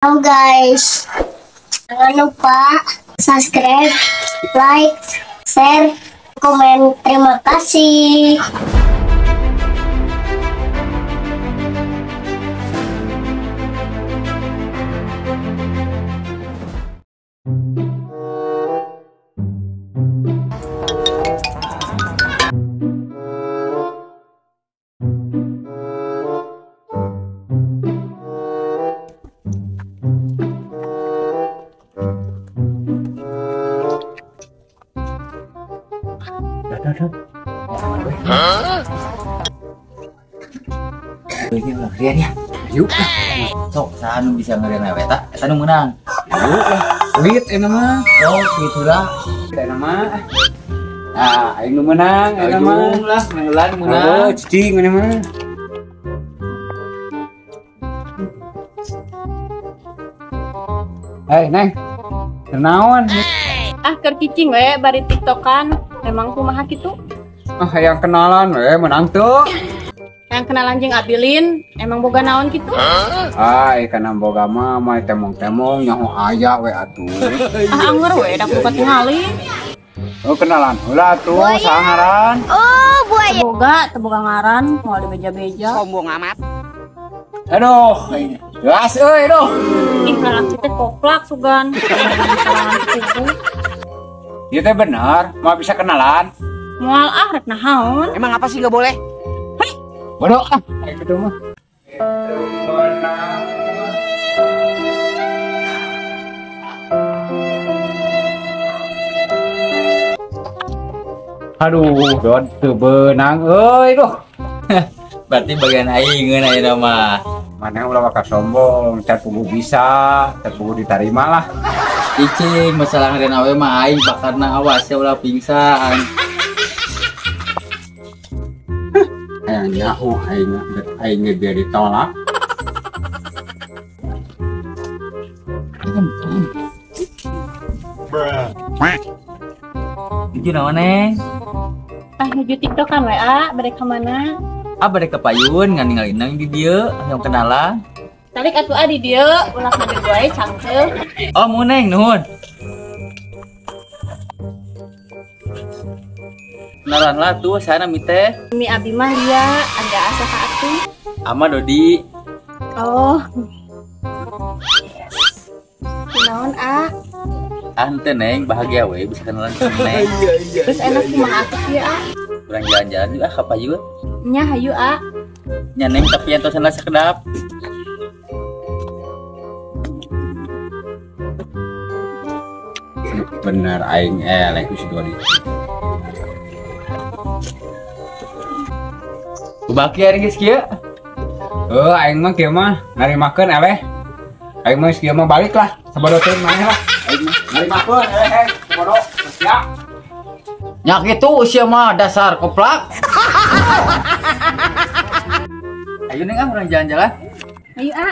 Halo guys, jangan lupa subscribe, like, share, komen. Terima kasih. Ini ulah kerian ya. Yuk lah. Sok saha nu bisa ngerian we eta? Eta nu meunang. Yuk lah. Duit eta mah. Oh, kitu lah. Eta mah. Nah, aing nu meunang eta mah. Lah, mengelan meunang. Oh, cicing maneh mah. Hei, Neng. Naon? Ah, keur cicing we bari TikTokan. Emang kumaha kitu? Ah, hayang kenalan we meunang teu. Yang kenalan jeung Abilin, emang boga naon kitu? Ah, kana boga mah mah temong-temong nyaho aya we atuh. Ah, anger we da kudu katingali. Oh, kenalan heula atuh, saha ngaran? Oh, buaya. Boga, teu boga ngaran, moal dibeja-beja. Sombong amat. Aduh, jelas euy aduh. Ih, lalaki teh koplak sugan. Ieu teh bener, moal bisa kenalan. Moal ah rek naon? Emang apa sih enggak boleh? Bodoh ah, kayak gitu mah. Aduh, don teu beunang euy duh. Berarti bagian aing ngeun ayeuna mah. Maneh ulah bakal sombong, can puguh bisa, can puguh ditarima lah. Cicing, masalah ngeureun awe mah aing bakarna awas ya ulah pingsan. Hayang nyaho aing aing biar ditolak. Nuju naon Neng? Ah, nuju TikTokan we ah, bade ka mana? Ah, bade ka payun ngan ningali Neng di dieu, hayang kenalan. Talik atuh ah di dieu, ulah maju wae cangkeul. Oh, mun Neng, nuhun. Kenalan lah tuh, sana mite. Mi abi mah lia, ada asa ka atuh. Ama Dodi. Oh. Yes. Kunaon ah? Ante Neng, bahagia we bisa kenalan sama Neng. Terus enak kumaha atuh ieu ah? Kurang jalan-jalan juga ka payun. Nya hayu ah. Nya Neng tapi antosan lah sakedap. Bener aing eleh ku si Dodi. Kubaki ari geus kieu? Heuh, aing mah kieu mah narimakeun eleh. Aing mah kieu mah balik lah, sabodo teh maneh lah. Aing mah narimakeun eleh, sabodo sia. Nya kitu sia mah dasar koplak. Ayo Neng ah urang jalan-jalan. Ayo ah.